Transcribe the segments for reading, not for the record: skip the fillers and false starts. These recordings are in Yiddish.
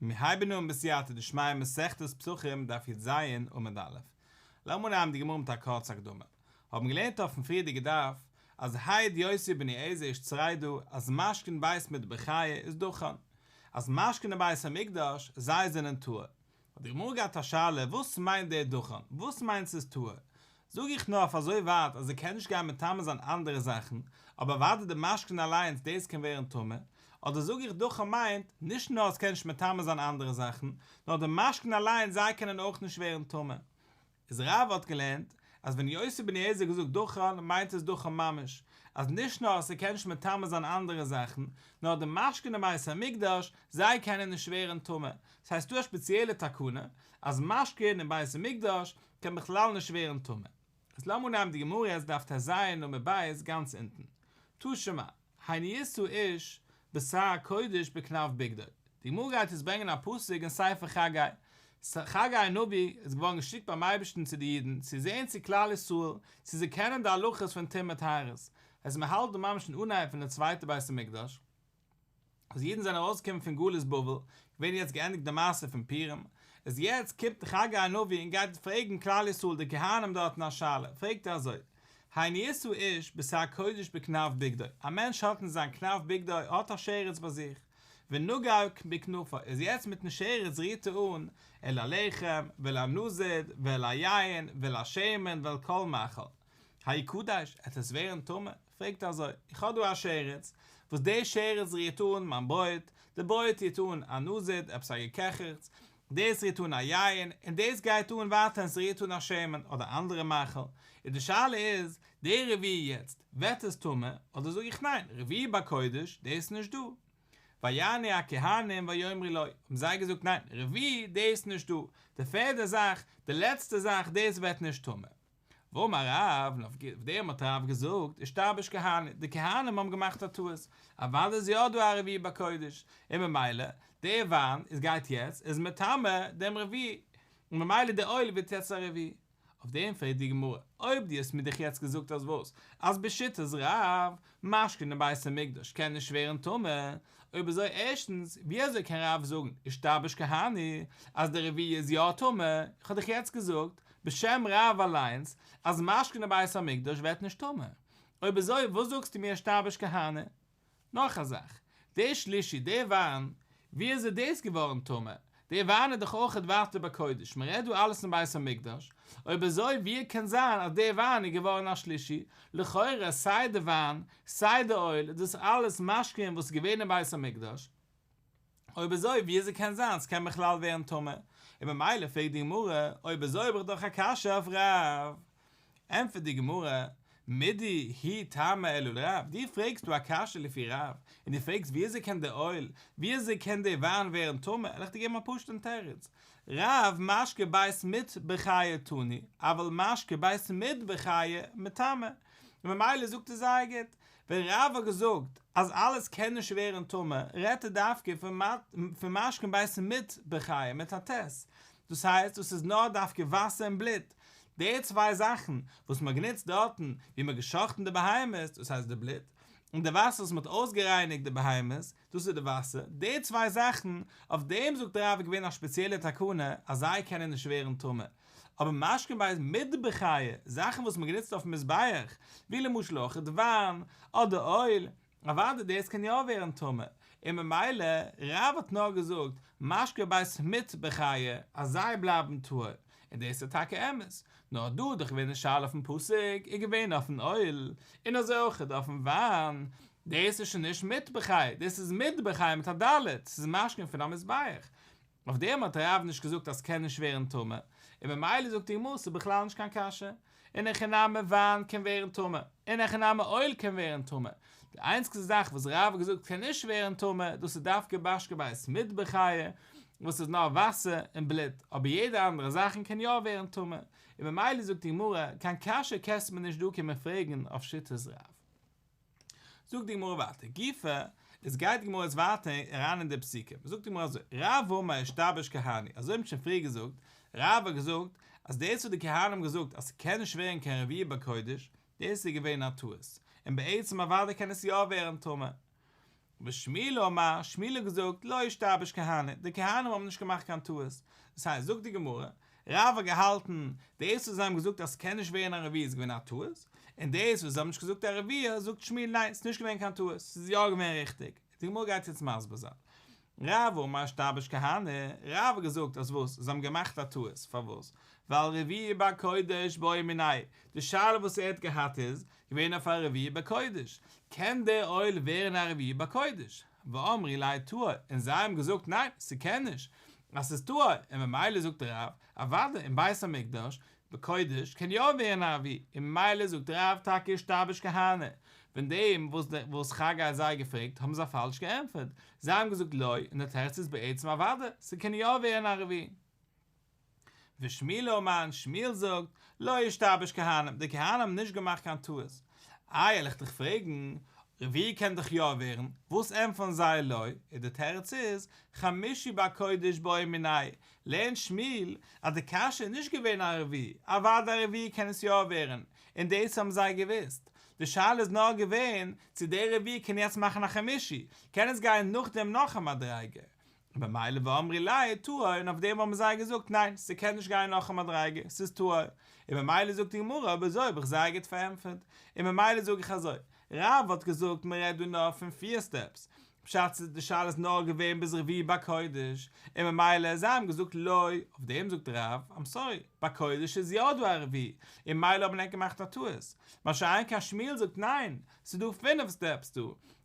מיר הייבן אן בסייעתא דשמיא מסכת פסחים דף י"ז עמוד א'. לאמיר אנהייבן די גמרא מיט א קורצע הקדמה. האבן געלערנט אויפן פריערדיגע דף אז העיד יוסי בן יועזר איש צרידה אז משקין בית מטבחיא איז דכן אז משקין אין בית המקדש זיי זענען טהור. האט די גמרא געהאט א שאלה וואס מיינט דער דכן? וואס מיינט ס'איז טהור? זאג איך נאר אויף אזוי ווייט אז ער קען נישט גיין מטמא זיין אנדערע זאכן, אבער אוודאי די משקין אליינס דאס קען ווערן טמא, אדער זאג איך דכן מיינט, נישט נאר עס קען נישט מטמא זיין אנדערע זאכן, נאר די משקין אליינס זיי קענען אויך נישט ווערן טמא. איז רב האט געלערנט אז ווען יוסי בן יועזר האט געזאגט דכן מיינט עס דכן ממש, אז נישט נאר אז ס'קען נישט מטמא זיין אנדערע זאכן, נאר די משקין אין בית המקדש זיי קענען נישט ווערן טמא, ס'הייסט דא א שפעציעלע תקנה אז משקין אין בית המקדש קען בכלל נישט ווערן טמא. איז לאמיר אנהייבן די גמרא יעצט דף טז עמוד ב' גאנץ אונטן. תא שמע, הן ישא איש בשר קודש בכנף בגדו. די גמרא גייט יעצט ברענגען א פסוק אין ספר חגי. חגי הנביא איז געווארן געשיקט ביים אייבערשטן צו די אידן צו זען צו כלל ישראל צו זיי קענען די הלכות פון טומאה טהרות. אז מען האלט דא ממש אין אנהייב פון די צווייטע בית המקדש. אז אידן זענען ארויסגעקומען פון גלות בבל, געווען יעצט געענדיגט די מעשה פון פורים, איז יעצט קומט חגי הנביא און גייט פרעגן כלל ישראל די כהנים דארטן א שאלה, פרעגט ער אזוי, הן ישא איש בשר קודש בכנף בגדו, א מענטש האט אין זיין כנף בגדו האט א שרץ ביי זיך, ונגע בכנפו, איז יעצט מיטן שרץ רירט ער אן, אל הלחם, ואל הנזיד, ואל היין, ואל השמן, ואל כל מאכל. היקדש, עט עס ווערן טמא? פרעגט ער אזוי, איך האב דא א שרץ, וואס די שרץ רירט אן מיין ברויט, די ברויט רירט אן א נזיד, עפעס א געקעכעכץ, דאס רירט אן א יין, און דאס גייט אן ווייטער און ס'רירט אן א שמן, אדער אנדערע מאכל, און די שאלה איז, די רביעי יעצט, ווערט עס טמא, אדער זאג איך ניין, רביעי בקודש, דאס איז נישט דא. ויענו הכהנים ויאמרו לא, האבן זיי געזאגט ניין, רביעי, דאס איז נישט דא, די פערדע זאך, די לעצטע זאך, דאס ווערט נישט טמא. ואמר רב, און אויף דעם האט רב געזאגט, אישתבש כהני, די כהנים האבן געמאכט א טעות, אוודאי איז יא דא א רביעי בקודש, און ממילא, דער וויין איז גייט יעצט, איז מטמא דעם רביעי, און ממילא דער אויל ווערט יעצט א רביעי. אויף דעם פרעגט די גמרא, אויב דו האסט מיר דאך יעצט געזאגט אז וואס? אז בשיטת רב, משקין אין בית המקדש קען נישט ווערן טמא, אויב אזוי ערשטנס, ווי אזוי קען רב זאגן, אישתבש כהני, אז דער רביעי איז יא טמא, איך האב דאך יעצט געזאגט, בשם רב אליינס אז משקין אין בית המקדש ווערט נישט טמא. אויב אזוי וואס זאגסטו מיר אישתבש כהני? נאך א זאך, דער שלישי, דער וויין, ווי אזוי איז דאס געווארן טמא? דער וויין איז דאך אויכעט ווייטער בקודש, מען רעדט דא אלעס אין בית המקדש, אויב אזוי ווי קען זיין אז דער וויין איז געווארן א שלישי? לכאורה סיי די וויין סיי די אויל איז דאס אלעס משקין וואס איז געווען אין בית המקדש, אויב אזוי ווי אזוי קען זיין ס'קען בכלל ווערן טמא? און ממילא פרעגט די גמרא, אויב אזוי האב איך דאך א קשיא אויף רב. ענטפערט די גמרא, מידי הוא טעמא אלא לרב, דו פרעגסט דא א קשיא לפי רב, און דו פרעגסט ווי אזוי קען די אויל, ווי אזוי קען די וויין ווערן טמא, וועל איך דיר געבן א פשוט'ן תירוץ, רב משקה בית מטבחיא תני, אבל משקה בית מטבחיא מטמא, און ממילא זאגט ער זייער גוט, ווען רב האט געזאגט אז אלעס קען נישט ווערן טמא, רעדט ער דווקא פון משקין בית מטבחיא מיט א ט', דאס הייסט דאס איז נאר דווקא וואסער און בלוט, די צוויי זאכן וואס מען האט גענוצט דארטן ווי מען האט גע'שחט'ן די בהמות, דאס הייסט די בלוט, און די וואסער וואס מען האט אויסגערייניגט די בהמות, דאס איז די וואסער, די צוויי זאכן, אויף דעם זאגט רב איז געווען א שפעציעלע תקנה אז זיי קענען נישט ווערן טמא, אבער משקין בית מטבחיא, זאכן וואס מ'האט גענוצט אויפן מזבח, ווי למשל אויכעט וויין, אדער אויל, אוודאי דאס קען יא ווערן טמא, און ממילא, רב האט נאר געזאגט, משקה בית מטבחיא, אז זיי בלייבן טהור, און דאס איז טאקע אמת, נאר דא איז דאך געווען די שאלה אויפן פסוק, איז געווען אויפן אויל, און אזוי אויכעט אויפן וויין, דאס איז שוין נישט מטבחיא, דאס איז מטבחיא מיט א ד', ס'איז משקין פון א מזבח, אויף דעם האט רב נישט געזאגט אז ס'קען נישט ווערן טמא, און ממילא זאגט די גמרא ס'איז בכלל נישט קיין קשיא, אין הכי נמי וויין קען ווערן טמא, אין הכי נמי אויל קען ווערן טמא, די איינציגסטע זאך וואס רב האט געזאגט קען נישט ווערן טמא דאס איז דווקא משקה בית מטבחיא וואס איז נאר וואסער און בלוט, אבער יעדע אנדערע זאכן קען יא ווערן טמא, און ממילא זאגט די גמרא קיין קשיא קענסטו מיר נישט דא קומען פרעגן אויף שיטת רב. זאגט די גמרא ווייטער, גופא, איז גייט די גמרא יעצט ווייטער אריין אין די פסוקים, זאגט די גמרא אזוי, רב אמר אישתבש כהני, אזוי האט מען שוין פריער געזאגט, רב האט געזאגט אז דאס וואס די כהנים האבן געזאגט אז ס'קען נישט ווערן קיין רביעי בקודש, דאס איז געווען א טעות, און בעצם אוודאי קען עס יא ווערן טמא. ושמואל אמר, שמואל האט געזאגט, לא אישתבש כהני, די כהנים האבן נישט געמאכט קיין טעות, דאס הייסט, זאגט די גמרא, רב האט געהאלטן, דאס וואס זיי האבן געזאגט אז ס'קען נישט ווערן א רביעי איז געווען א טעות, און דאס וואס זיי האבן נישט געזאגט א רביעי, זאגט שמואל ניין, ס'איז נישט געווען קיין טעות, ס'איז יא געווען ריכטיג. די גמרא גייט יעצט מסביר זיין. רב אמר אישתבש כהני, רב האט געזאגט אז וואס? זיי האבן געמאכט א טעות, פארוואס? ווייל רביעי בקודש בעי מיניה, די שאלה וואס ער האט געהאט איז געווען אויף א רביעי בקודש, קען דער אויל ווערן א רביעי בקודש? ואמרי ליה טהור, און זיי האבן געזאגט ניין, ס'קען נישט, אז ס'איז טהור, און ממילא זאגט רב, אוודאי אין בית המקדש, בקודש קען יא ווערן א רביעי, און ממילא זאגט רב טאקע אישתבש כהני, וועגן דעם וואס חגי האט זיי געפרעגט האבן זיי פאלש געענטפערט, זיי האבן געזאגט לא, און דער תירוץ איז בעצם אוודאי, ס'קען יא ווערן א רביעי. ושמואל אמר, און שמואל זאגט, לא אישתבש כהנים, די כהנים האבן נישט געמאכט קיין טעות. איי וועל איך דיך פרעגן, רביעי קען דאך יא ווערן, וואס ענטפערן זיי לא, און די תירוץ איז, חמישי בקודש בעי מיניה, לערנט שמואל אז די קשיא איז נישט געווען א רביעי, אוודאי א רביעי קען עס יא ווערן, און דאס האבן זיי געוואוסט, די שאלה איז נאר געווען צו דער רביעי קען יעצט מאכן א חמישי, קען עס גיין נאכדעם נאך א מדריגה, ממילא ואמרי ליה טהור, און אויף דעם האבן זיי געזאגט ניין ס'קען נישט גיין נאך א מדריגה, ס'איז טהור, און ממילא זאגט די גמרא אויב אזוי האב איך זייער גוט פארענטפערט, און ממילא זאג איך אזוי, רב האט געזאגט מ'רעדט דא נאר פון פיר סטעפס, פשט איז די שאלה איז נאר געווען ביז רביעי בקודש, און ממילא זיי האבן געזאגט לא, אויף דעם זאגט רב, איים סארי, בקודש איז יא דא א רביעי, און ממילא האבן ענק געמאכט א טעות, מה שאין כן שמואל זאגט ניין, ס'איז דא פינף סטעפס דא,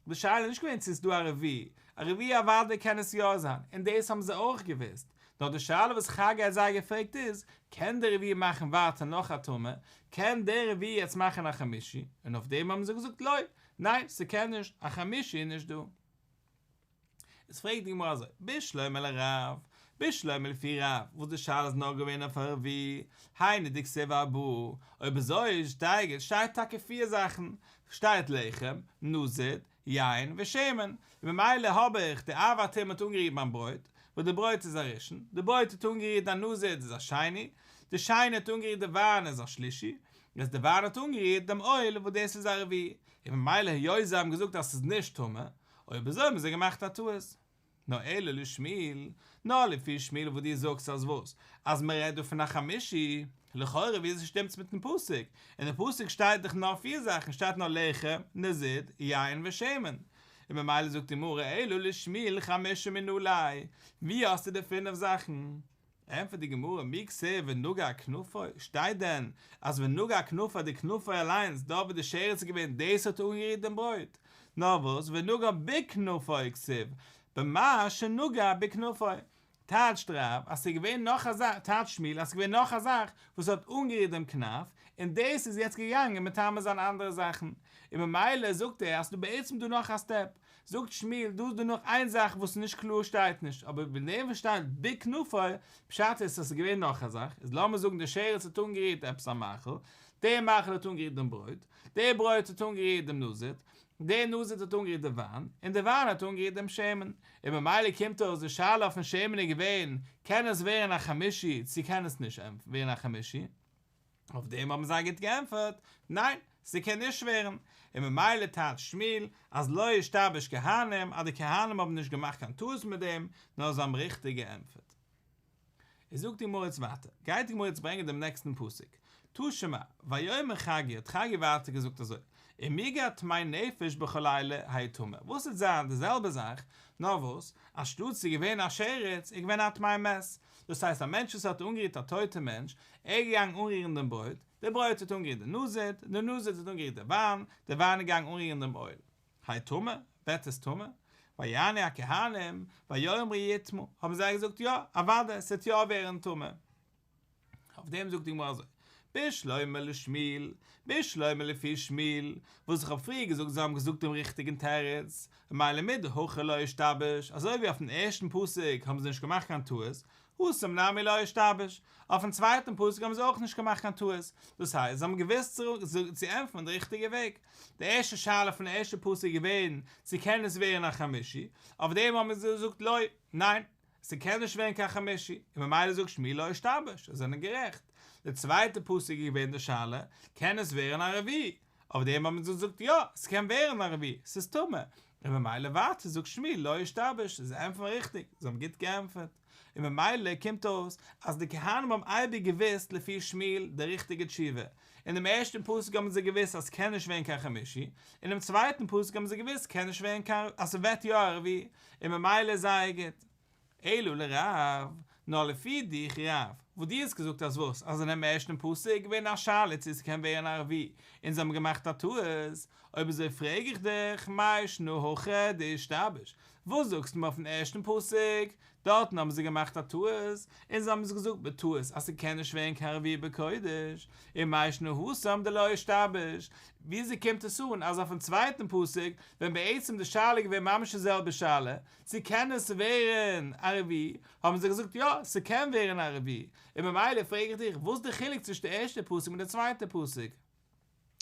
די שאלה איז נישט געווען צו ס'איז דא א רביעי, א רביעי אוודאי קען עס יא זיין, און דאס האבן זיי אויך געוואוסט, נאר די שאלה וואס חגי האט זיי געפרעגט איז, קען די רביעי מאכן ווייטער נאך א טומאה, קען די רביעי יעצט מאכן א חמישי, און אויף דעם האבן זיי געזאגט לא, ניין ס'קען נישט, א חמישי איז נישט דא. איז פרעגט די גמרא אזוי, בשלמא לרב, בשלמא לפי רב, וואס די שאלה איז נאר געווען אויף א רביעי, היינו דכתיב ארבעה, אויב אזוי שטייט שטייט טאקע פיר זאכן, שטייט לחם, נזיד, יין, ושמן, און ממילא האב איך, די אב הטומאה האט אנגערירט מיין ברויט, וואס די ברויט איז א ראשון, די ברויט האט אנגערירט די נזיד איז א שני, די שני האט אנגערירט די וויין איז א שלישי, איז די וויין האט אנגערירט דעם אויל וואס דאס איז א רביעי, און ממילא היות זיי האבן געזאגט אז ס'איז נישט טמא, אויב אזוי האבן זיי געמאכט א טעות. נאר אלא לשמואל, נאר לפי שמואל וואס דו זאגסט אז וואס? אז מען רעדט דא פון א חמישי, לכאורה וויאזוי שטימט עס מיטן פסוק? אין די פסוק שטייט דאך נאר פיר זאכן, שטייט נאר לחם, נזיד, יין ושמן. און ממילא זאגט די גמרא אלא לשמואל חמשה מנא ליה, ווי האסטו די פינף זאכן? ענטפערט די גמרא, מי כתיב ונגע כנפו, שטייט דען אז ונגע כנפו די כנפו אליינס דארט ווי די שרץ איז געווען דאס האט אנגערירט דעם ברויט, נאר וואס ונגע בכנפו כתיב, במה שנגע בכנפו, טייטשט רב אז ס'איז געווען נאך א זאך, טייטשט שמואל אז ס'איז געווען נאך א זאך וואס האט אנגערירט דעם כנף, און דאס איז יעצט געגאנגען מטמא זיין אנדערע זאכן, און ממילא זאגט ער אז ס'איז דא בעצם דא נאך א סטעפ, זאגט שמואל, דא איז דא נאך איין זאך וואס איז נישט קלאר שטייט נישט, אבער וועגן דעם וואס שטייט בכנפו, פשט איז אז ס'איז געווען נאך א זאך, איז לאמיר זאגן די שרץ האט אנגערירט עפעס א מאכל, דער מאכל האט אנגערירט דעם ברויט, דער ברויט האט אנגערירט דעם נזיד, דער נזיד האט אנגערירט די וויין, און די וויין האט אנגערירט דעם שמן, און ממילא קומט אויס די שאלה אויפן שמן איז געווען, קען עס ווערן א חמישי צו קען עס נישט ווערן א חמישי? אויף דעם האבן זיי גוט געענטפערט, ניין, ס'קען נישט ווערן, און ממילא טייטשט שמואל אז לא אישתבש כהנים, אז די כהנים האבן נישט געמאכט קיין טעות מיט דעם, נאר זיי האבן ריכטיג געענטפערט. איז זאגט די גמרא יעצט ווייטער, גייט די גמרא יעצט ברענגען דעם נעקסטן פסוק, תא שמע, ויאמר חגי, האט חגי ווייטער געזאגט אזוי, אם יגע טמא נפש בכל אלה היטמא, וואס וועט זיין די זעלבע זאך, נאר וואס, אנשטאט ס'איז געווען א שרץ, איז געווען א טמא מת, דאס הייסט א מענטש וואס האט אנגערירט א טויטע מענטש, ער איז געגאנגען אנרירן דעם ברויט, דער ברויט האט אנגערירט די נזיד, די נזיד האט אנגערירט די וויין, די וויין איז געגאנגען אנרירן דעם אויל. היטמא, ווערט עס טמא? ויענו הכהנים, ויאמרו יטמא, האבן זיי געזאגט יא, אוודאי, עס וועט יא ווערן טמא. אויף דעם זאגט די גמרא אזוי, בשלמא לשמואל, בשלמא לפי שמואל, וואס איך האב פריער געזאגט זיי האבן געזאגט דעם ריכטיגן תירוץ, ממילא מדהכא לא אישתבש, אזוי ווי אויפן ערשטן פסוק האבן זיי נישט געמאכט קיין טעות, התם נמי לא אישתבש, אויפן צווייטן פסוק האבן זיי אויך נישט געמאכט קיין טעות, דאס הייסט זיי האבן געוואוסט צו ענטפערן די ריכטיגע וועג. די ערשטע שאלה פון די ערשטע פסוק איז געווען צו קען עס ווערן א חמישי, אויף דעם האבן זיי געזאגט לא, ניין, ס'קען נישט ווערן קיין חמישי, און ממילא זאגט שמואל לא אישתבש, זיי זענען גערעכט. די צווייטע פסוק איז געווען די שאלה, קען עס ווערן א רביעי? אויף דעם האבן זיי געזאגט יא, ס'קען ווערן א רביעי, ס'איז טמא. און ממילא ווייטער זאגט שמואל לא אישתביש, זיי ענטפערן ריכטיג, זיי האבן גוט געענטפערט, און ממילא קומט אויס אז די כהנים האבן אייביג געוואוסט לפי שמואל די ריכטיגע תשובה, אין דעם ערשטן פסוק האבן זיי געוואוסט אז ס'קען נישט ווערן קיין חמישי, אין דעם צווייטן פסוק האבן זיי געוואוסט קען נישט ווערן קיין אז ס'ווערט יא א רביעי, און ממילא איז זייער גוט. אלא לרב, נאר לפי דיך רב, וואס דו האסט געזאגט אז וואס, אז אינעם ערשטן פסוק איז געווען א שאלה צו ס'קען ווערן א רביעי, און זיי האבן געמאכט א טעות, אויב אזוי פרעג איך דיך, מאי שנא הכא דאישתביש, וואס זאגסטו מיר אויפן ערשטן פסוק, דארטן האבן זיי געמאכט א טעות, און זיי האבן עס געזאגט בטעות אז ס'קען נישט ווערן קיין רביעי בקודש, און מאי שנא התם דלא אישתביש, וויאזוי קומט עס אן אז אויפן צווייטן פסוק, ווען בעצם די שאלה איז געווען ממש די זעלבע שאלה, צו קען עס ווערן א רביעי, האבן זיי געזאגט יא, ס'קען ווערן א רביעי, און ממילא פרעג איך דיך, וואס איז די חילוק צווישן די ערשטע פסוק מיט די צווייטע פסוק?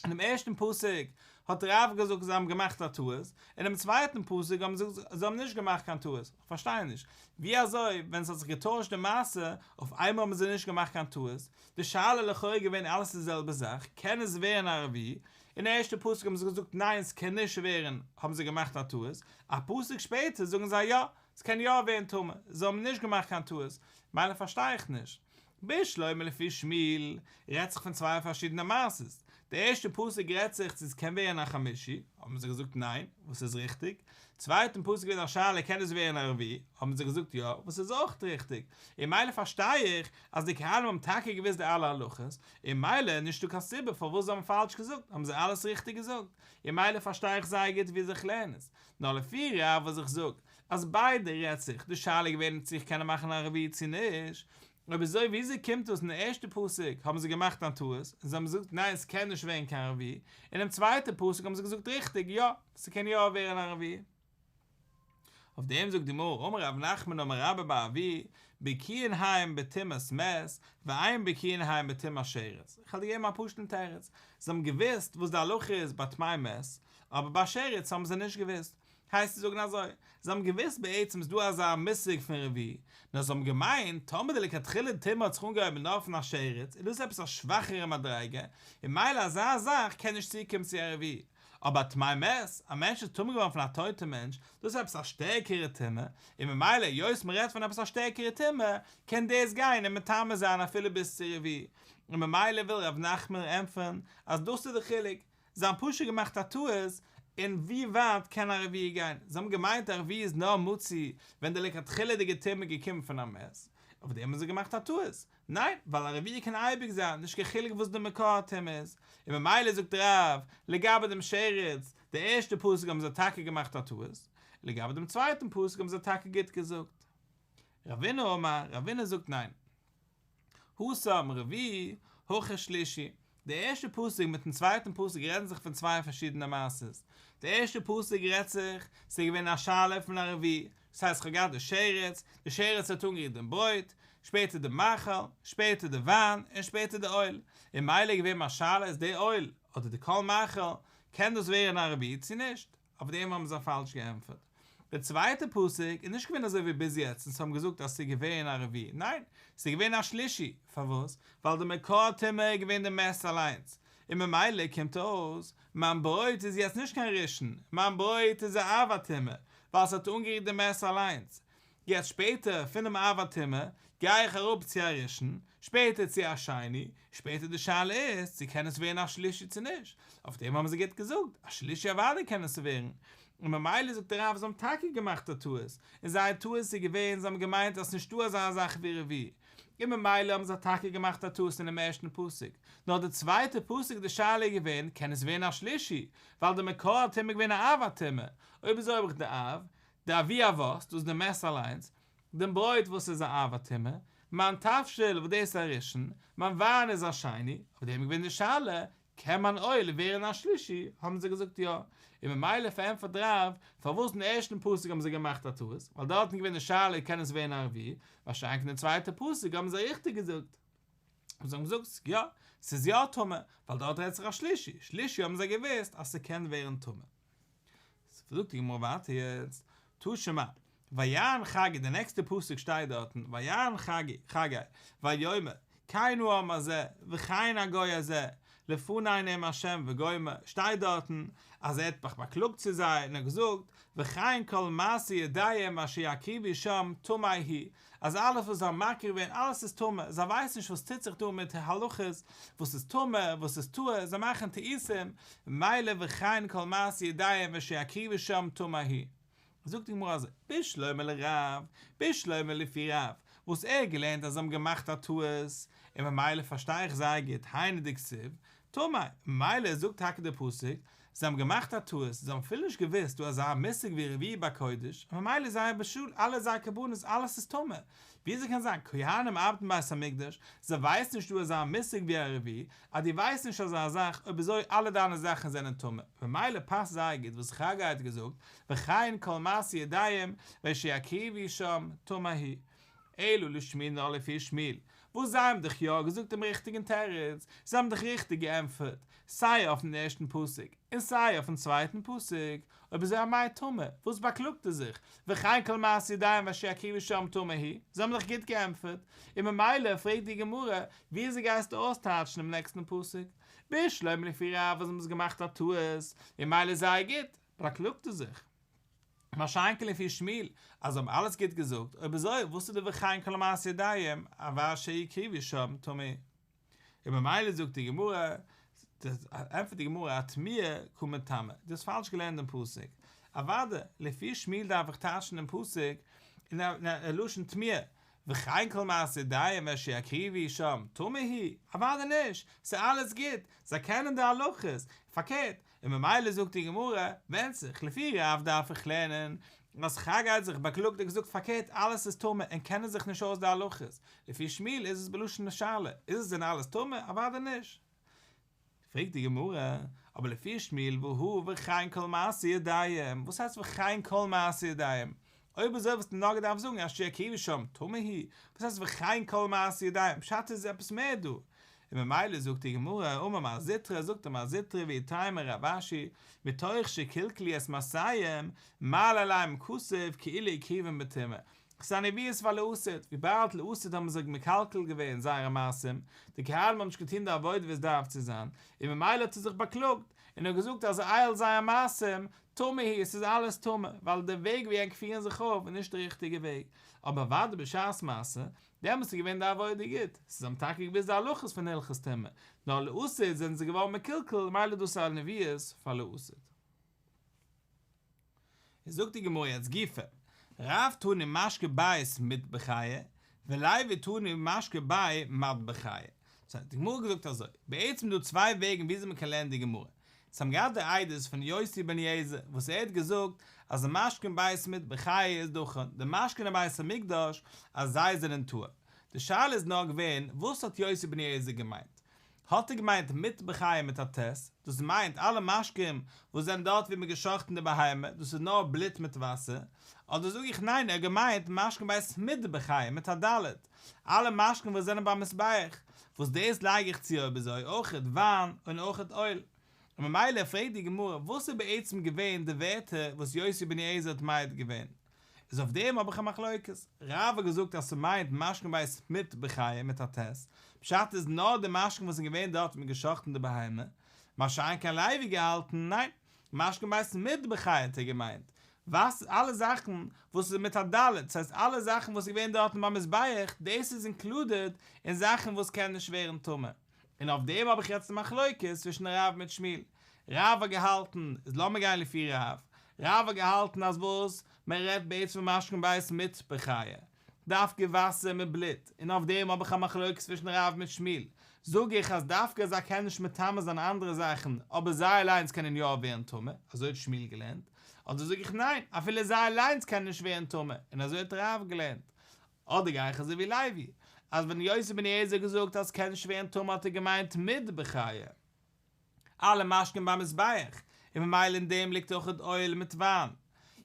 אינעם ערשטן פסוק האט רב געזאגט זיי האבן געמאכט א טעות, אינעם צווייטן פסוק האבן זיי געזאגט זיי האבן נישט געמאכט קיין טעות, איך פארשטיי נישט, ווי אזוי ווען ס'האט זיך געטוישט די מעשה, אויף איינמאל האבן זיי נישט געמאכט קיין טעות, די שאלה לכאורה געווען אלעס די זעלבע זאך, קען עס ווערן א רביעי? אין ערשטע פסוק האבן זיי געזאגט ניין ס'קען נישט ווערן האבן זיי געמאכט א טעות, א פסוק שפעטער זאגן זיי יא ס'קען יא ווערן טמא, זיי האבן נישט געמאכט קיין טעות, מילא פארשטיי איך נישט. בשלמא לפי שמואל רעדט זיך פון צוויי פארשידענע מעשות, די ערשטע פסוק רעדט זיך צו ס'קען ווערן א חמישי, האבן זיי געזאגט ניין, וואס איז ריכטיג, צווייטן פסוק געווען א שאלה קען עס ווערן א רביעי, האבן זיי געזאגט יא, וואס איז אויך ריכטיג, און מילא פארשטיי איך אז די כהנים האבן טאקע געוואוסט די אלע הלכות, און מילא נישטא קיין סיבה פארוואס זיי האבן פאלש געזאגט, האבן זיי אלעס ריכטיג געזאגט, און מילא פארשטיי איך זייער גוט וויאזוי איך לערן עס, נאר לפי רב וואס איך זאג אז ביידע רעדט זיך, די שאלה איז געווען צו איך קען מאכן א רביעי צו נישט, אויב אזוי וויאזוי קומט דאס אין די ערשטע פסוק האבן זיי געמאכט א טעות און זיי האבן געזאגט ניין ס'קען נישט ווערן קיין רביעי, אינעם צווייטע פסוק האבן זיי געזאגט ריכטיג יא ס'קען יא ווערן א רביעי. אויף דעם זאגט די גמרא אמר רב נחמן אמר רבה בר אבוה בקיאין הם בטומאת מת ואין בקיאין הם בטומאת שרץ, איך וועל דיר געבן א פשוט'ן תירוץ, זיי האבן געוואוסט וואס די הלכה איז ביי טמא מת, אבער ביי שרץ האבן זיי נישט געוואוסט, הייסט צו זאגן אזוי, זיי האבן געוואוסט בעצם איז דא אזא מושג פון רביעי, נאר זיי האבן געמיינט טאמער די לכתחילה טומאה האט זיך אנגעהויבן נאר פון א שרץ איז דאס עפעס א שוואכערע מדריגה, און מילא אזא זאך קען נישט צוקומען צו א רביעי, אבער א טמא מת, א מענטש איז טמא געווארן פון א טויטע מענטש, דאס איז עפעס א שטערקערע טומאה, און ממילא היות מען רעדט פון עפעס א שטערקערע טומאה, קען דאס גיין און מטמא זיין אפילו ביז צו רביעי, און ממילא וויל ר' נחמן ענטפערן אז דאס איז די חילוק, זיי האבן פשוט געמאכט א טעות אין ווי ווייט קען א רביעי גיין, זיי האבן געמיינט א רביעי איז נאר מצוי ווען די לכתחילה'דיגע טומאה איז געקומען פון א מת, אויף דעם האבן זיי געמאכט א טעות, ניין, ווייל א רביעי קען אייביג זיין, נישט קיין חילוק וואס די מקור הטומאה איז, און ממילא זאגט רב, לגבי דעם שרץ, די ערשטע פסוק האבן זיי טאקע געמאכט א טעות, לגבי דעם צווייטן פסוק האבן זיי טאקע גוט געזאגט. רבינא אמר, רבינא זאגט ניין. התם רביעי, הכא שלישי. די ערשטע פסוק מיטן צווייטן פסוק רעדן זיך פון צוויי פארשידענע מעשות. די ערשטע פסוק רעדט זיך, ס'איז געווען א שאלה פון א רביעי, דאס הייסט כ'האב געהאט די שרץ, די שרץ האט אנגערירט דעם ברויט, שפעטער די מאכל, שפעטער די וויין, און שפעטער די אויל. און מילא איז געווען מיין שאלה איז די אויל, אדער די כל מאכל, קען דאס ווערן א רביעי צו נישט? אויף דעם האבן זיי פאלש געענטפערט. די צווייטע פסוק איז נישט געווען אזוי ווי ביז יעצט אונז האבן געזאגט אז ס'איז געווען א רביעי, ניין, ס'איז געווען א שלישי, פארוואס? ווייל די מקור הטומאה איז געווען די מת אליינס, און ממילא קומט אויס, מיין ברויט איז יעצט נישט קיין ראשון, מיין ברויט איז א אב הטומאה, ווייל ס'האט אנגערירט די מת אליינס. יעצט שפעטער פונעם אב הטומאה גיי איך אראפ צו א ראשון, שפעטער צו א שני, שפעטער די שאלה איז צו קען עס ווערן א שלישי צו נישט, אויף דעם האבן זיי גוט געזאגט, א שלישי אוודאי קען עס ווערן, און ממילא זאגט דער רב זיי האבן טאקע געמאכט א טעות, און זייער טעות איז געווען זיי האבן געמיינט אז ס'נישטא אזא זאך ווי רביעי, און ממילא האבן זיי טאקע געמאכט א טעות אינעם ערשטן פסוק, נאר די צווייטע פסוק די שאלה איז געווען קען עס ווערן א שלישי, ווייל די מקור הטומאה איז געווען א אב הטומאה, אויב אזוי האב איך די אב, די אבי אבות, דאס איז די מת אליינס, דעם ברויט וואס איז א אב הטומאה, מיין תבשיל וואס דאס איז א ראשון, מיין וויין איז א שני, אויף דעם איז געווען די שאלה, קען מיין אויל ווערן א שלישי, האבן זיי געזאגט יא, און ממילא פארענטפערט רב, פארוואס אין ערשטן פסוק האבן זיי געמאכט א טעות, ווייל דארטן איז געווען די שאלה קען עס ווערן א רביעי, מה שאין כן די צווייטע פסוק האבן זיי ריכטיג געזאגט. און זיי האבן געזאגט יא, ס'איז יא טמא, ווייל דארט רעדט זיך א שלישי, שלישי האבן זיי געוואוסט אז ס'קען ווערן טמא. זאגט די גמרא ווייטער יעצט, תא שמע, ויען חגי, די נעקסטע פסוק שטייט דארטן, ויען חגי, חגי, ויאמר, כן העם הזה, וכן הגוי הזה, לפני נאם השם וגומר, שטייט דארטן אז ער האט זיך באקלאגט צו זיי און ער האט געזאגט, וכן כל מעשה ידיהם ואשר יקריבו שם טמא הוא, אז אלעס וואס זיי האבן מקריב געווען אלעס איז טמא, זיי ווייסן נישט וואס טוט זיך דא מיט הלכות, וואס איז טמא וואס איז טהור, זיי מאכן טעותים, ממילא וכן כל מעשה ידיהם ואשר יקריבו שם טמא הוא. זאגט די גמרא אזוי, בשלמא לרב, בשלמא לפי רב, וואס ער האט געלערנט אז זיי האבן געמאכט א טעות, און ממילא פארשטיי איך זייער גוט, היינו דכתיב, טמא, ממילא זאגט טאקע דער פסוק, זיי האבן געמאכט א טעות, זיי האבן אפילו נישט געוואוסט דא אזא מושג ווי רביעי בקודש, און ממילא זייער בישול, אלע זייער קרבנות, אלעס איז טמא. וויאזוי קען זיין, כהנים ארבעטן בית המקדש, זיי ווייסן נישט דא אזא מושג ווי א רביעי, אז דו ווייסט נישט אזא זאך, אויב אזוי אלע דיינע זאכן זענען טמא, ממילא פאסט זייער גוט וואס חגי האט געזאגט, וכן כל מעשה ידיהם, ואשר יקריבו שם, טמא הוא. אלא לשמואל נאר לפי שמואל, וואס זיי האבן דאך יא געזאגט דעם ריכטיגן תירוץ, זיי האבן דאך ריכטיג געענטפערט, סיי אויפן ערשטן פסוק, און סיי אויפן צווייטן פסוק, אויב אזוי אמאי טמא, וואס באקלאגט ער זיך, וכן כל מעשה ידיהם ואשר יקריבו שם טמא הוא, זיי האבן דאך גוט געענטפערט, און ממילא פרעגט די גמרא, וויאזוי גייסטו אויסטייטשן דעם נעקסטן פסוק? בשלמא לפי רב אז מ'האט געמאכט א טעות, און ממילא זייער גוט, באקלאגט ער זיך. מה שאין כן לפי שמואל, אז זיי האבן אלעס גוט געזאגט, אויב אזוי וואס איז די וכן כל מעשה ידיהם, ואשר יקריבו שם טמא. און ממילא זאגט די גמרא, ענטפערט די גמרא אטמויי קא מטמא, דו האסט פאלש געלערנט דעם פסוק, אוודאי, לפי שמואל דארף איך טייטשן דעם פסוק אין א לשון תמיה, וכן כל מעשה ידיהם ואשר יקריבו שם טמא הוא, אוודאי נישט, ס'איז אלעס גוט, זיי קענען די הלכות, פארקערט, און ממילא זאגט די גמרא, ווענדט זיך, לפי רב דארף איך לערנען אז חגי האט זיך באקלאגט און געזאגט פארקערט אלעס איז טמא און קענען זיך נישט אויס די הלכות, לפי שמואל איז עס בלשון שאלה, איז עס דען אלעס טמא? אוודאי נישט. פרעגט די גמרא, אבער לפי שמואל והא וכן כל מעשה ידיהם, וואס הייסט וכן כל מעשה ידיהם? אויב אזוי וואלסטו נאר געדארפט זאגן אשר יקריבו שם טמא הוא, וואס הייסט וכן כל מעשה ידיהם, פשט איז עפעס מער דא, און ממילא זאגט די גמרא, אמר מר זוטרא, זאגט מר זוטרא ואיתימא רב אשי, מתוך שקלקלו את מעשיהם, מעלה עליהם הכתוב כאילו הקריבום בטומאה. ס'איז א נביאות פאר לעתיד, וויבאלד לעתיד האבן זיי מקלקל געווען זייערע מעשים, די כהנים האבן נישט געטון די עבודה ווי עס דארף צו זיין, און ממילא האט ער זיך באקלאגט, און האט געזאגט אז אל זייער מעשים, טמא הוא, עס איז אלעס טמא, ווייל די וועג ווי ענק פירן זיך אויף איז נישט די ריכטיגע וועג, אבער אוודאי בשעת מעשה, דעמאלטס איז געווען די עבודה גוט, זיי האבן טאקע געוואוסט די הלכות פון הלכות טומאה, נאר לעתיד זענען זיי געווארן מקולקל, ממילא דאס איז א נביאות פאר לעתיד. איז זאגט די גמרא יעצט גופא, רב תני משקי בית מטבחיא, ולוי תני משקי בי מטבחיא. סא די גמרא האט געזאגט אזוי, בעצם איז דא צוויי וועגן וויאזוי מען קען לערנען די גמרא, אונז האבן געהאט די עדות פון יוסי בן אליעזר וואס ער האט געזאגט אז די משקין בית מטבחיא איז דכן, די משקין אין בית המקדש אז זיי זענען טהור. די שאלה איז נאר געווען וואס האט יוסי בן אליעזר געמיינט? האט ער געמיינט מטבחיא מיט א ט', דאס מיינט אלע משקים וואס זענען דארט ווי מען געשאכטן די בהמה, דאס איז נאר בלוט מיט וואסער, אדער זאג איך ניין ער האט געמיינט משקין בית מטבחיא מיט א ד', אלע משקין וואס זענען ביים מזבח, וואס דאס לייג איך צו אויב אזוי אויכעט וויין און אויכעט אויל. און ממילא פרעגט די גמרא וואס איז בעצם געווען די ווערטער וואס יוסי בן אליעזר האט מעיד געווען, איז אויף דעם האב איך א מחלוקת, רב האט געזאגט אז ס'מיינט משקין בית מטבחיא מיט א ט', פשט איז נאר די משקין וואס איז געווען דארט מ'האט געשחט'ן די בהמה, מה שאין כן לוי געהאלטן, ניין, משקין בית מטבחיא האט ער געמיינט, וואס אלע זאכן וואס איז מיט א ד', ס'הייסט אלע זאכן וואס איז געווען דארטן ביים מזבח, דאס איז אינקלודעד אין זאכן וואס קען נישט ווערן טמא. און אויף דעם האב איך יעצט די מחלוקת צווישן רב מיט שמואל. רב האט געהאלטן, איז לאמיר גיין לפי רב. רב האט געהאלטן אז וואס? מען רעדט בעצם פון משקין בית מטבחיא, דווקא וואסער מיט בלוט, און אויף דעם האב איך א מחלוקת צווישן רב מיט שמואל. זאג איך אז דווקא זיי קענען נישט מטמא זיין אנדערע זאכן, אבער זיי אליינס קענען יא ווערן טמא, אזוי האט שמואל געלערנט. אדער זאג איך ניין, אפילו זיי אליינס קענען נישט ווערן טמא, און אזוי האט רב געלערנט. אדער גיי איך אזוי ווי לוי, אז ווען יוסי בן אליעזר האט געזאגט אז ס'קען נישט ווערן טמא האט ער געמיינט מטבחיא, אלע משקין ביים מזבח, און ממילא אין דעם ליגט אויך אויל מיט וויין.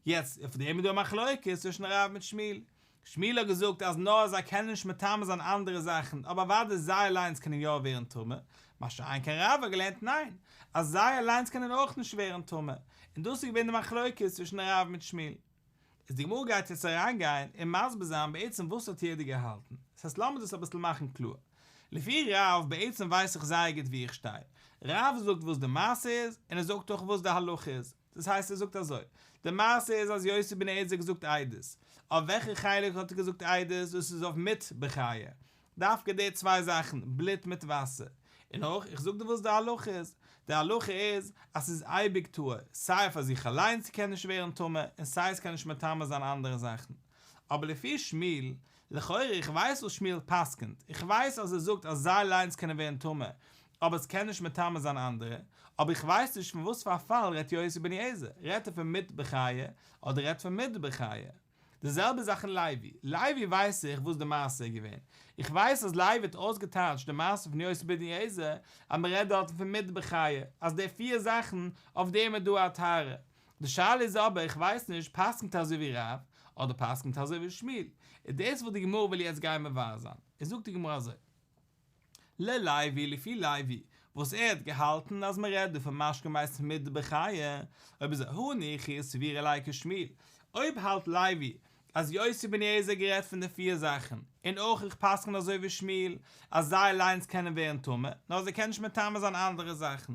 יעצט, אויף דעם איז דא א מחלוקת צווישן רב מיט שמואל. שמואל האט געזאגט אז נאר זיי קענען נישט מטמא זיין אנדערע זאכן, אבער אוודאי זיי אליינס קענען יא ווערן טמא, מה שאין כן רב האט געלערנט ניין, אז זיי אליינס קענען אויך נישט ווערן טמא, און דאס איז געווען די מחלוקת צווישן רב מיט שמואל. איז די גמרא גייט יעצט אריינגיין און מסביר זיין בעצם וואס האט יעדער געהאלטן, דאס הייסט לאמיר דאס אביסל מאכן קלאר. לפי רב, בעצם ווייס איך זייער גוט וואו איך שטיי. רב זאגט וואס די מעשה איז, און ער זאגט אויך וואס די הלכה איז. דאס הייסט ער זאגט אזוי, די מעשה איז אז יוסי בן אליעזר האט געזאגט עדות. אויף וועלכע חלק האט ער געזאגט עדות? דאס איז אויף מיט בחיי. דווקא די צוויי זאכן, בלוט מיט וואסער. און אויך, איך זאג דיר וואס די הלכה איז. די הלכה איז אז ס'איז אייביג טהור, סיי פאר זיך אליינס ס'קען נישט ווערן טמא, און סיי ס'קען נישט מטמא זיין אנדערע זאכן. אבער לפי שמואל, לכאורה איך ווייס וואס שמואל פסק'נט, איך ווייס אז ער זאגט אז זיי אליינס קענען ווערן טמא, אבער עס קען נישט מטמא זיין אנדערע, אבער איך ווייס נישט פון וואס פאר א פאל רעדט יוסי בן אליעזר, רעדט ער פון מיט בחיי, אדער רעדט פון מיט בחיי? די זעלבע זאך אין לוי, לוי ווייס איך וואס די מעשה איז געווען, איך ווייס אז לוי האט אויסגעטייטשט די מעשה פון יוסי בן אליעזר אז מען רעדט דארטן פון מיט בחיי, אז די פיר זאכן אויף דעם איז דא א טהרה, די שאלה איז אבער איך ווייס נישט פסק'נט אזוי ווי רב אדער פסק'נט אזוי ווי שמואל, איז דאס וואס די גמרא וויל יעצט גיין מבאר זיין, איז זאגט די גמרא אזוי. ללוי לפי לוי וואס ער האט געהאלטן אז מען רעדט דא פון משקין בית מיט בחיי, אויב אזוי הניחא אי סבירא ליה כשמואל, אויב האלט לוי אז יוסי בן אליעזר האט גערעדט פון די פיר זאכן, און אויך איך פסק'ן אזוי ווי שמואל אז זיי אליינס קענען ווערן טמא, נאר זיי קענען נישט מטמא זיין אנדערע זאכן,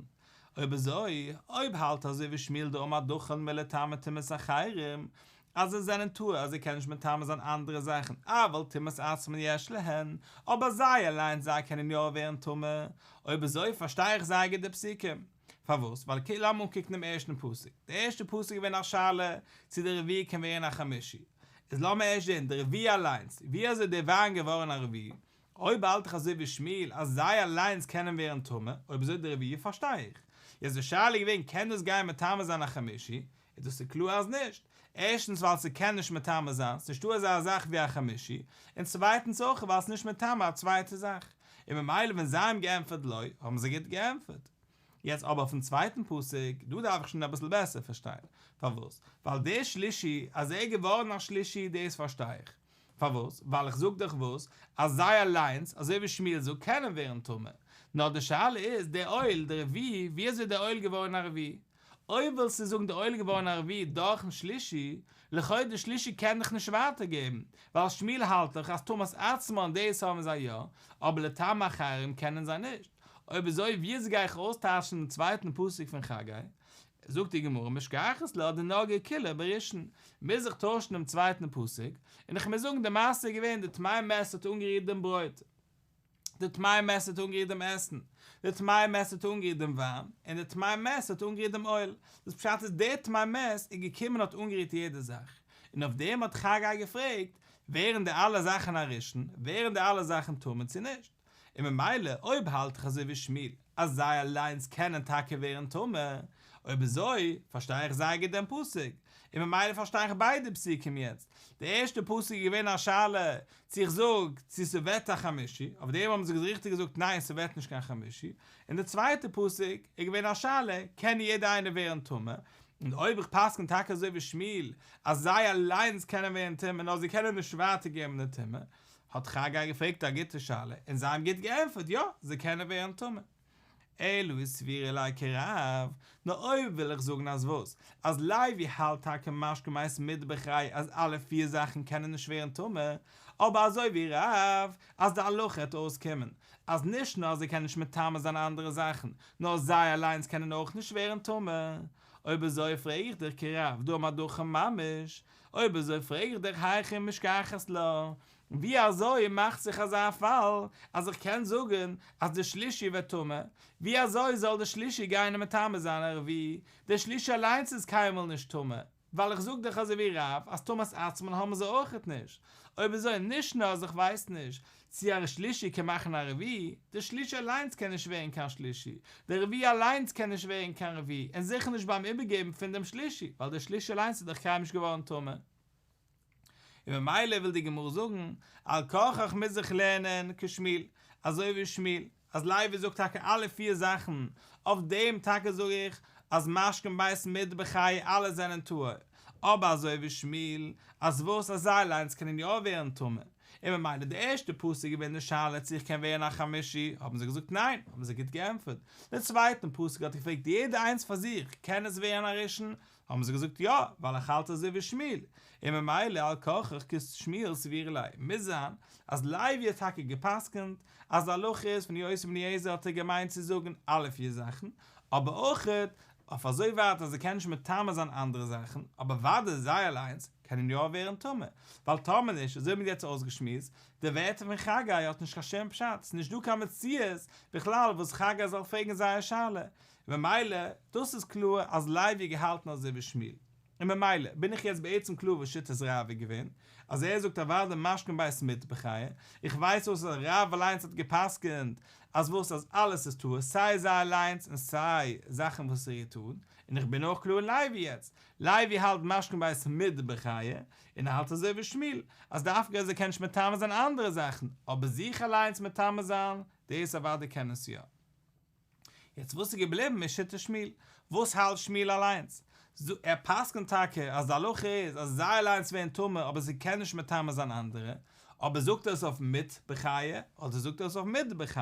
אויב אזוי, אויב האלט אזוי ווי שמואל דאמר דחן מלטמא טומאת אחרים, אז זיי זענען טהור אז זיי קענען נישט מטמא זיין אנדערע זאכן, אבל טומאת עצמן יש להן, אבער זיי אליינס זיי קענען יא ווערן טמא, אויב אזוי פארשטיי איך זייער גוט די פסוקים. פארוואס? ווייל כאילו לאמיר אנקוקן דעם ערשטן פסוק. דער ערשטער פסוק איז געווען א שאלה צו דער רביעי קען ווערן א חמישי. איז לאמיר ערשט זען, דער רביעי אליינס, ווי אזוי איז דער וויין געווארן א רביעי? אויב האלט איך אזוי ווי שמואל אז זיי אליינס קענען ווערן טמא, אויב אזוי די רביעי פארשטיי איך. יעצט די שאלה איז געווען קען דאס גיין מטמא זיין א חמישי, איז דאס איז קלאר אז נישט. ערשטנס ווייל ס'קען נישט מטמא זיין, ס'נישטא אזא זאך ווי א חמישי, און צווייטנס אויך ווייל ס'נישט מטמא א צווייטע זאך. און ממילא ווען זיי האבן געענטפערט לא, האבן זיי גוט געענטפערט. יעצט אבער אויפן צווייטן פסוק, דא דארף איך שוין אביסל בעסער פארשטיין. פארוואס? ווייל דער שלישי, אז ער איז געווארן א שלישי דאס פארשטיי איך. פארוואס? ווייל איך זאג דיך וואס, אז זיי אליינס, אזוי ווי שמואל זאגט, קענען ווערן טמא. נאר די שאלה איז, דער אויל, דער רביעי, ווי אזוי איז דער אויל געווארן א רביעי? אויב ווילסטו זאגן דער אויל איז געווארן א רביעי דורכן שלישי, לכאו' דער שלישי קען דאך נישט ווייטער געבן, ווייל שמואל האלט דאך אז טומאת עצמן דאס האבן זיי יא, אבער לטמא אחרים קענען זיי נישט. אויב אזוי ווי אזוי גיי איך אויסטייטשן דעם צווייטן פסוק פון חגי? זאגט די גמרא משכחת לה דנגעו כולה בראשון, מוז איך טוישן דעם צווייטן פסוק, און איך מוז זאגן די מעשה איז געווען די טמא מת האט אנגערירט דעם ברויט, די טמא מת האט אנגערירט דעם עסן, די טמא מת האט אנגערירט דעם וויין, און די טמא מת האט אנגערירט דעם אויל, דאס פשט איז דער טמא מת איז געקומען און האט אנגערירט יעדע זאך, און אויף דעם האט חגי געפרעגט, ווערן די אלע זאכן א ראשון, ווערן די אלע זאכן טמא צו נישט? און ממילא אויב האלט איך אזוי ווי שמואל אז זיי אליינס קענען טאקע ווערן טמא, אויב אזוי פארשטיי איך זייער גוט דעם פסוק, און ממילא פארשטיי איך ביידע פסוקים יעצט, די ערשטע פסוק איז געווען א שאלה צו איך זאג צו ס'ווערט א חמישי, אויף דעם האבן זיי ריכטיג געזאגט ניין ס'ווערט נישט קיין חמישי, און די צווייטע פסוק איז געווען א שאלה קען יעדער איינער ווערן טמא, און אויב איך פסק'ן טאקע אזוי ווי שמואל אז זיי אליינס קענען ווערן טמא נאר זיי קענען נישט ווייטער געבן די טומאה, האט חגי געפרעגט א גוטע שאלה און זיי האבן גוט געענטפערט יא, זיי קענען ווערן טמא. אלא אי סבירא ליה כרב, נאר אויב וויל איך זאגן אז וואס? אז לוי האלט טאקע משקין בית מטבחיא אז אלע פיר זאכן קענען נישט ווערן טמא, אבער אזוי ווי רב אז די הלכה העט אויסקומען אז נישט נאר זיי קענען נישט מטמא זיין אנדערע זאכן, נאר זיי אליינס קענען אויך נישט ווערן טמא. אויב אזוי פרעג איך דיך כרב דאמר דחן ממש, אויב אזוי פרעג איך דיך היכי משכחת לה, ווי אזוי מאכט זיך אזא פאל אז איך קען זאגן אז די שלישי ווערט טמא, ווי אזוי זאל די שלישי גיין און מטמא זיין א רביעי, די שלישי אליינס איז קיינמאל נישט טמא, ווייל איך זאג דאך אזוי ווי רב אז טומאת עצמן האבן זיי אויכעט נישט, אויב אזוי נישט נאר אז איך ווייס נישט צו א שלישי קען מאכן א רביעי, די שלישי אליינס קען נישט ווערן קיין שלישי, די רביעי אליינס קען נישט ווערן קיין רביעי, און זיכער נישט ביים איבערגעבן פון דעם שלישי, ווייל דער שלישי אליינס איז דאך קיינמאל נישט געווארן טמא. און ממילא וויל די גמרא זאגן, על כרחך מוז איך לערנען כשמואל, אזוי ווי שמואל, אז לוי זאגט טאקע אלע פיר זאכן, אויף דעם טאקע זאג איך אז משקין בית מטבחיא אלע זענען טהור, אבער אזוי ווי שמואל, אז וואס אז זיי אליינס קענען יא ווערן טמא, און ממילא די ערשטע פסוק איז געווען די שאלה צו איך קען ווערן א חמישי, האבן זיי געזאגט ניין, האבן זיי גוט געענטפערט, די צווייטן פסוק האט געפרעגט יעדע איינס פאר זיך, קען עס ווערן א ראשון? האבן זיי געזאגט יא, ווייל איך האלט אזוי ווי שמואל, און ממילא על כרחך כשמואל סבירא ליה, מוז זיין אז לוי האט טאקע גע'פסק'נט אז די הלכה איז פון יוסי בן אליעזר האט ער געמיינט צו זאגן אלע פיר זאכן, אבער אויכעט אויף אזוי ווייט אז זיי קענען נישט מטמא זיין אנדערע זאכן, אבער אוודאי זיי אליינס קענען יא ווערן טמא, ווייל טאמער נישט, אזוי האבן מיר יעצט אויסגעשמועסט, די ווערטער פון חגי האט נישט קיין שום פשט, ס'איז נישט דא קיין מציאות בכלל וואס חגי זאל פרעגן זייער שאלה, ממילא דאס איז קלאר אז לוי האט געהאלטן אזוי ווי שמואל, און ממילא בין איך יעצט בעצם קלאר וואס שיטת רב איז געווען, אז ער זאגט אוודאי משקין בית מטבחיא, איך ווייס אויס אז רב אליינס האט גע'פסק'נט אז וואס אז אלעס איז טהור סיי זיי אליינס און סיי זאכן וואס רירט אן, און איך בין אויך קלאר אין לוי יעצט, לוי האלט משקין בית מטבחיא, און ער האלט אזוי ווי שמואל, אז דווקא אז ער קען נישט מטמא זיין אנדערע זאכן, אבער זיך אליינס מטמא זיין, דאס אוודאי קען עס יא. יעצט וואס איז געבליבן איז שיטת שמואל. וואס האלט שמואל אליינס? ער פסק'נט טאקע אז די הלכה איז אז זיי אליינס ווערן טמא אבער זיי קענען נישט מטמא זיין אנדערע, אבער זאגט ער עס אויף מטבחיא אדער זאגט ער עס אויף מטבחיא?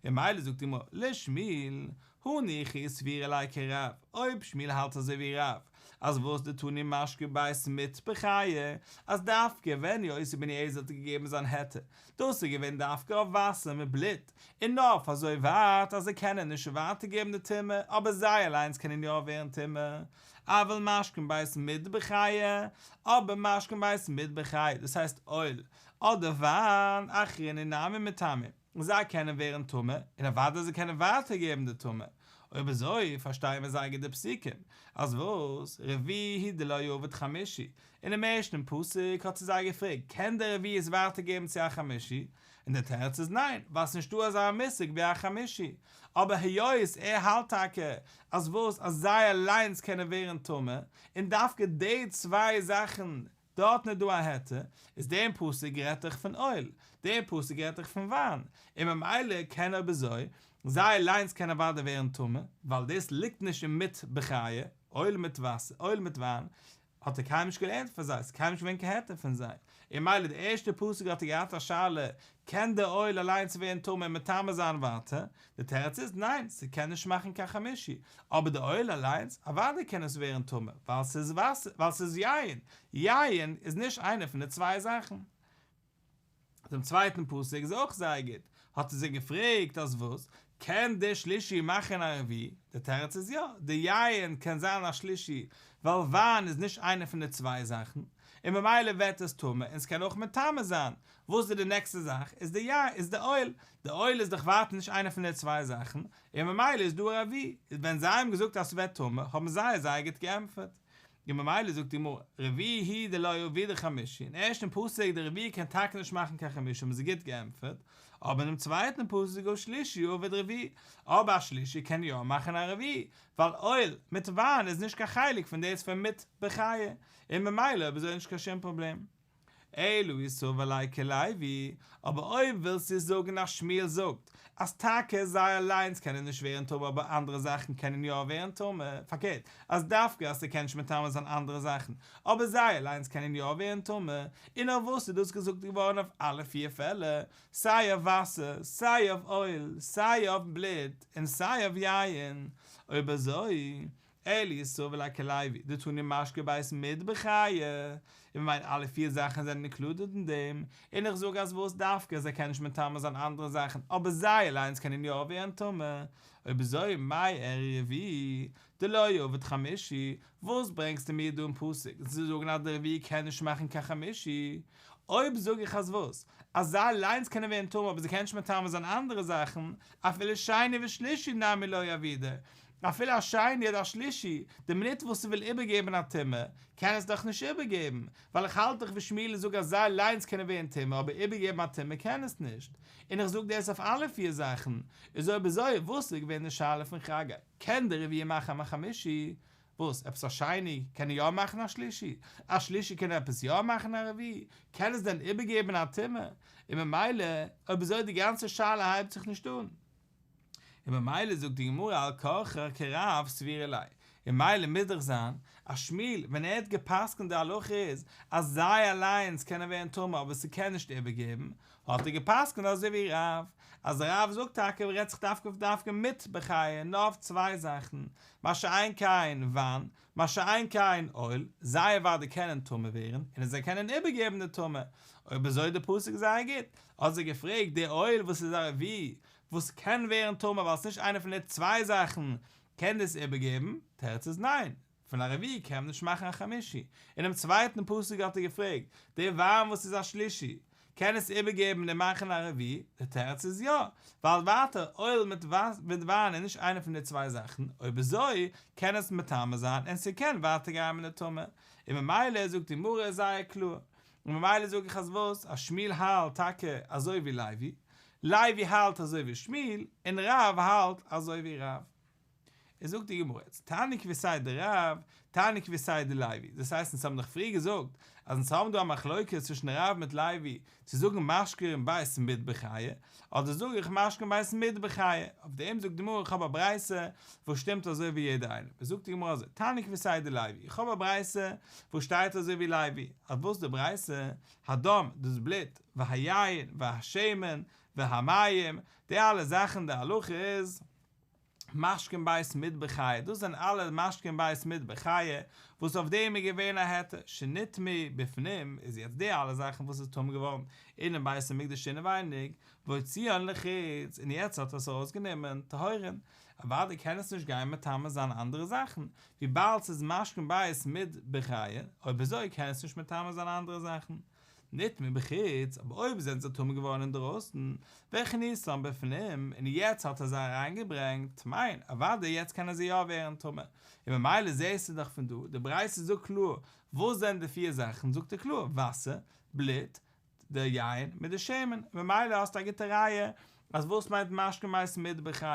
און ממילא זאגט די גמרא לשמואל הניחא אי סבירא ליה כרב, אויב שמואל האלט אזוי ווי רב אז וואס דתני משקה בית מטבחיא אז דווקא ווען יוסי בן אליעזר האט געגעבן זיין היתר דאס איז געווען דווקא אויף וואסער מיט בלוט, און נאר אויף אזוי ווייט אז זיי קענען נישט ווייטער געבן די טומאה, אבער זיי אליינס קענען יא ווערן טמא, אבל משקין בית מטבחיא, אבער משקין בית מטבחיא, דאס הייסט אויל, אדער וויין, אחריני נמי מטמאי, זיי קענען ווערן טמא, און אוודאי זיי קענען ווייטער געבן די טומאה, אויב אזוי פארשטייען מיר זייער גוט די פסוקים, אז וואס, רביעי הוא דלא עביד חמישי, אינעם ערשטן פסוק האט זי זיי געפרעגט, קען דער רביעי עס ווייטער געבן צו א חמישי? און דער תירוץ איז ניין, ווייל ס'איז נישטא אזא מושג ווי א חמישי. אבער היות ער האלט טאקע אז וואס אז זיי אליינס קענען ווערן טמא, און דווקא די צוויי זאכן דארטן איז דא א היתר, איז דעם פסוק רעדט דאך פון אויל, דער פסוק רעדט דאך פון וויין, און ממילא קען אויב אזוי זיי אליינס קענען אוודאי ווערן טמא, ווייל דאס ליגט נישט אין מטבחיא, אויל מיט וואסער, אויל מיט וויין, האט ער קיינמאל נישט געלערנט פון זיי, ס'איז קיינמאל נישט געווען קיין היתר פון זיי, און ממילא די ערשטע פסוק האט ער געהאט א שאלה, קען די אויל אליינס ווערן טמא און מטמא זיין ווייטער? די תירוץ איז ניין, ס'קען נישט מאכן קיין חמישי, אבער די אויל אליינס, אוודאי קען עס ווערן טמא, ווייל ס'איז וואסער, ווייל ס'איז יין, יין איז נישט איינע פון די צוויי זאכן. דעם צווייטן פסוק איז אויך זייער גוט, האט ער זיי געפרעגט אז וואס, קען דער שלישי מאכן א רביעי? דער תירוץ איז יא, די יין קען זיין א שלישי, ווייל וויין איז נישט איינע פון די צוויי זאכן, און ממילא ווערט עס טמא און ס'קען אויך מטמא זיין, וואס איז די נעקסטע זאך? איז די יין, איז די אויל, די אויל איז דאך ווייטער נישט איינע פון די צוויי זאכן, און ממילא איז דא א רביעי, ווען זיי האבן געזאגט אז ס'ווערט טמא האבן זיי זייער גוט געענטפערט. און ממילא זאגט די גמרא, רביעי הוא דלא עביד חמישי, אין ערשטן פסוק די רביעי קען טאקע נישט מאכן קיין חמישי האבן זיי גוט געענטפערט, אבער אינעם צווייטן פסוק הא שלישי עביד רביעי, אבער א שלישי קען יא מאכן א רביעי, ווייל אויל מיט וויין איז נישט קיין חלק פון דאס פון מטבחיא, און ממילא אויב אזוי נישט קיין שום פראבלעם. אלא אי סבר ליה כלוי, אבער אויב ווילסטו זאגן אז שמואל זאגט אז טאקע זיי אליינס קענען נישט ווערן טמא אבער אנדערע זאכן קענען יא ווערן טמא, פארקערט אז דווקא אז ס'קען נישט מטמא זיין אנדערע זאכן אבער זיי אליינס קענען יא ווערן טמא, און אויף וואס איז דאס געזאגט געווארן אויף אלע פיר פעלער, סיי אויף וואסער, סיי אויף אויל, סיי אויף בלוט, און סיי אויף יין, אויב אזוי אלא אי סבר ליה כלוי, דתני משקה בית מטבחיא, און מ'מיינט אלע פיר זאכן זענען אינקלודעד אין דעם, און איך זאג אז וואס דווקא זיי קענען נישט מטמא זיין אנדערע זאכן אבער זיי אליינס קענען יא ווערן טמא, אויב אזוי מאי איריא רביעי דלא עביד חמישי, וואס ברענגסטו מיר דא אין פסוק צו זאגן אז די רביעי קען נישט מאכן קיין חמישי, אויב זאג איך אז וואס? אז זיי אליינס קענען ווערן טמא אבער זיי קענען נישט מטמא זיין אנדערע זאכן, אפילו שני ושלישי נמי לא עבידי, אפילו א שני אדער א שלישי, די מינוט וואס ס'וויל איבערגעבן א טומאה, קען עס דאך נישט איבערגעבן, ווייל איך האלט דאך ווי שמואל און זאג אז זיי אליינס קענען ווערן טמא אבער איבערגעבן א טומאה קען עס נישט, און איך זאג דאס אויף אלע פיר זאכן, איז אויב אזוי וואס איז געווען די שאלה פון חגי, קען די רביעי מאכן א חמישי? וואס, עפעס א שני קען יא מאכן א שלישי? א שלישי קען עפעס יא מאכן א רביעי? קען עס דען איבערגעבן א טומאה? און ממילא אויב אזוי די גאנצע שאלה הייבט זיך נישט אן. און ממילא זאגט די גמרא על כרחך כרב סבירא ליה. און ממילא מוז דאך זיין אז שמואל ווען ער האט גע'פסק'נט די הלכה איז אז זיי אליינס קענען ווערן טמא אבער ס'קען נישט איבערגעבן, האט ער גע'פסק'נט אזוי ווי רב, אז רב זאגט טאקע רעדט זיך דווקא אויף דווקא מטבחיא נאר אויף צוויי זאכן, מה שאין כן וויין, מה שאין כן אויל, זיי אוודאי קענען טמא ווערן, און זיי קענען איבערגעבן די טומאה, אויב אזוי איז די פסוק זייער גוט, האט זיי געפרעגט די אויל וואס איז א רביעי, וואס קען ווערן טמא ווייל עס איז נישט איינע פון די צוויי זאכן, קען דאס איבערגעבן? תירוץ איז ניין, פון א רביעי קען מען נישט מאכן א חמישי. אינעם צווייטן פסוק האט ער געפרעגט, די וויין וואס איז א שלישי, קען עס איבערגעבן און מאכן א רביעי? די תירוץ איז יא, ווייל ווייטער אויל מיט וויין איז נישט איינע פון די צוויי זאכן, אויב אזוי קען עס מטמא זיין און ס'קען ווייטער גיין מיט די טומאה, און ממילא זאגט די גמרא זייער קלאר, און ממילא זאג איך אז וואס? אז שמואל האלט טאקע אזוי ווי לוי, לוי האלט אזוי ווי שמואל, און רב האלט אזוי ווי רב. איז זאגט די גמרא יעצט, תניא כוותיה דרב, תניא כוותיה דלוי, דאס הייסט אונז האבן דאך פריער געזאגט אז אונז האבן דא א מחלוקת צווישן רב מיט לוי צו זאגן משקין בית מטבחיא, אדער זאג איך משקין בית מטבחיא, אויף דעם זאגט די גמרא איך האב א ברייתא וואס שטימט אזוי ווי יעדער איינער, זאגט די גמרא אזוי, תניא כוותיה דלוי, איך האב א ברייתא וואס שטייט אזוי ווי לוי, אז וואס די ברייתא, הדם, דאס בלוט, והיין, והשמן, והמים, די אלע זאכן די הלכה איז, משקין בית מטבחיא, דאס זענען אלע משקין בית מטבחיא, וואס אויף דעם איז געווען א היתר, שנטמאו בפנים, איז יעצט די אלע זאכן וואס איז טמא געווארן אינעם בית המקדש אינעווייניג, והוציאן לחוץ, און יעצט האט ער עס ארויסגענומען, טהורין, אוודאי קען עס נישט גיין מטמא זיין אנדערע זאכן, וויבאלד ס'איז משקין בית מטבחיא, אויב אזוי קען עס נישט מטמא זיין אנדערע זאכן. נטמאו בחוץ, אבער אויב זענען זיי טמא געווארן אינדרויסן, והכניסן בפנים, און יעצט האט ער זיי אריינגעברענגט, טמאין, אוודאי יעצט קענען זיי יא ווערן טמא, און ממילא זעסטו דאך פון דא, די ברייתא זאגט קלאר וואס זענען די פיר זאכן, זאגט ער קלאר, וואסער, בלוט, די יין, מיט די שמן, ממילא האסטו א גוטע ראיה אז וואס מיינט משקין בית מטבחיא.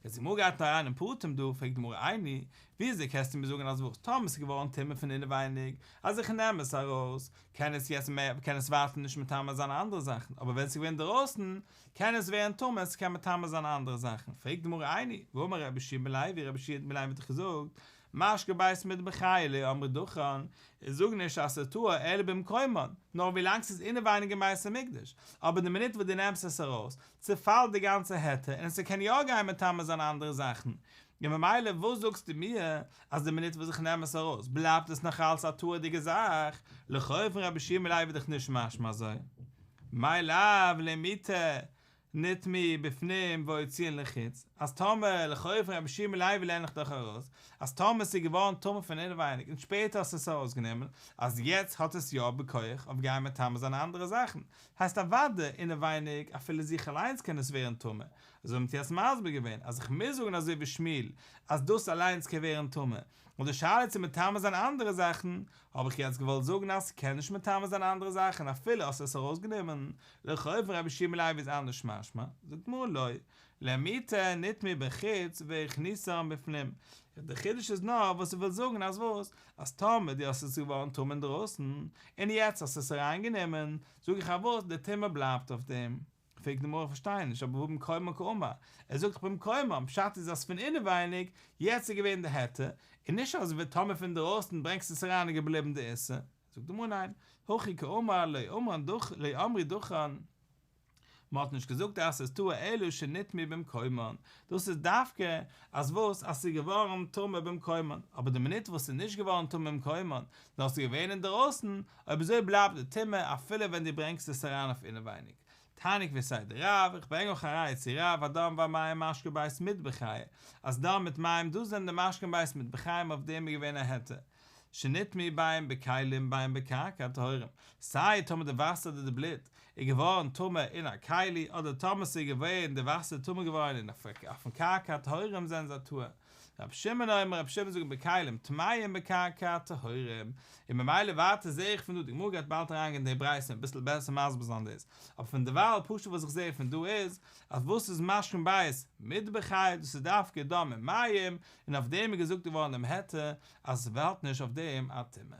יעצט די גמרא גייט אריין אין פרטים דא, פרעגט די גמרא איני, וויאזוי קענסטו מיר זאגן אז וואס, טאמער ס'איז געווארן טמא פון אינעווייניג, אז איך נעם עס ארויס, קען עס יעצט מער, קען עס ווייטער נישט מטמא זיין אנדערע זאכן, אבער ווען ס'איז געווען דרויסן, קען עס ווערן טמא און ס'קען מטמא זיין אנדערע זאכן, פרעגט די גמרא איני, והאמר רבי יהושע בן לוי, רבי יהושע בן לוי האט דאך געזאגט, משקה בית מטבחיא לא אמרו דכן, איך זאג נישט אז ס'איז טהור אלא במקומן, נאר ווילאנג ס'איז אינעווייניג אין בית המקדש, אבער די מינוט וואס דו נעמסט עס ארויס, צעפאלט די גאנצע היתר און ס'קען יא גיין מטמא זיין אנדערע זאכן, און ממילא וואס זאגסטו מיר אז די מינוט וואס איך נעם עס ארויס בלייבט עס נאך אלץ א טהור'דיגע זאך, לכאו' פון רבי יהושע בן לוי איז דאך נישט משמע אזוי. מאי לאו למעוטי נטמאו בפנים והוציאן לחוץ, אז טאמער, לכאו' פון רבי יהושע בן לוי לערן איך דאך ארויס, אז טאמער ס'איז געווארן טמא פון אינעווייניג און שפעטער האסטו עס ארויסגענומען, אז יעצט האט עס יא בכח אויף גיין מטמא זיין אנדערע זאכן, הייסט אוודאי אינעווייניג אפילו זיך אליינס קען עס ווערן טמא, אזוי האט מען יעצט מסביר געווען אז איך מוז זאגן אזוי ווי שמואל אז דאס אליינס קען ווערן טמא, און די שאלה צו מטמא זיין אנדערע זאכן, האב איך יעצט געוואלט זאגן אז ס'קען נישט מטמא זיין אנדערע זאכן אפילו האסט עס ארויסגענומען, לכאו' פון רבי יהושע בן לוי איז אנדערש משמע, זאגט די גמרא לא, למעוטי נטמאו בחוץ והכניסן בפנים, די חידוש איז נאר וואס ס'וויל זאגן אז וואס, אז טאמער דו האסט עס געווארן טמא אינדרויסן, און יעצט האסט עס אריינגענומען, זאג איך אז וואס, די טומאה בלייבט אויף דעם. פרעגט די גמרא איך פארשטיי נישט, אבער והא במקומן קאמר, ער זאגט דאך במקומן, פשט איז אז פון אינעווייניג, יעצט איז געווען די היתר, און נישט אז ווען טאמער פון דרויסן ברענגסט עס אריין איז געבליבן די איסור. זאגט די גמרא ניין, הכי קאמר לא אמרו דכן, מען האט נישט געזאגט אז ס'איז טהור אלא שנטמאו במקומן, דאס איז דווקא אז וואס אז ס'איז געווארן טמא במקומן, אבער די מינוט וואס ס'איז נישט געווארן טמא במקומן, נאר ס'איז געווען אינדערויסן, אויב אזוי בלייבט די טומאה אפילו ווען דו ברענגסט עס אריין אויף אינעווייניג. תניא כוותיה דרב, איך ברענג אויך א ראיה צו רב, הדם והמים משקה בית מטבחיא, אז דם מיט מים דאס זענען די משקין בית מטבחיים אויף דעם איז געווען א היתר, שנטמאו בין בכלים בין בקרקע טהורים, סיי טאמער די וואסער אדער די בלוט איז געווארן טמא אין א כלי, אדער טאמער ס'איז געווען די וואסער טמא געווארן אין אויפן קרקע טהורים זענען זיי טהור. רבי שמעון אומר רבי שמעון זאגט בכלים טמאים בקרקע טהורים, און ממילא ווייטער זעה איך פון דא, די גמרא גייט באלד אריינגיין אין די ברייתא און אביסל בעסער מסביר זיין דאס, אבער פון דערווייל פשוט וואס איך זעה פון דא איז, אז וואס איז משקין בית מטבחיא דאס איז דווקא דם און מים, און אויף דעם איז געזאגט געווארן דעם היתר אז עס ווערט נישט אויף דעם א טומאה.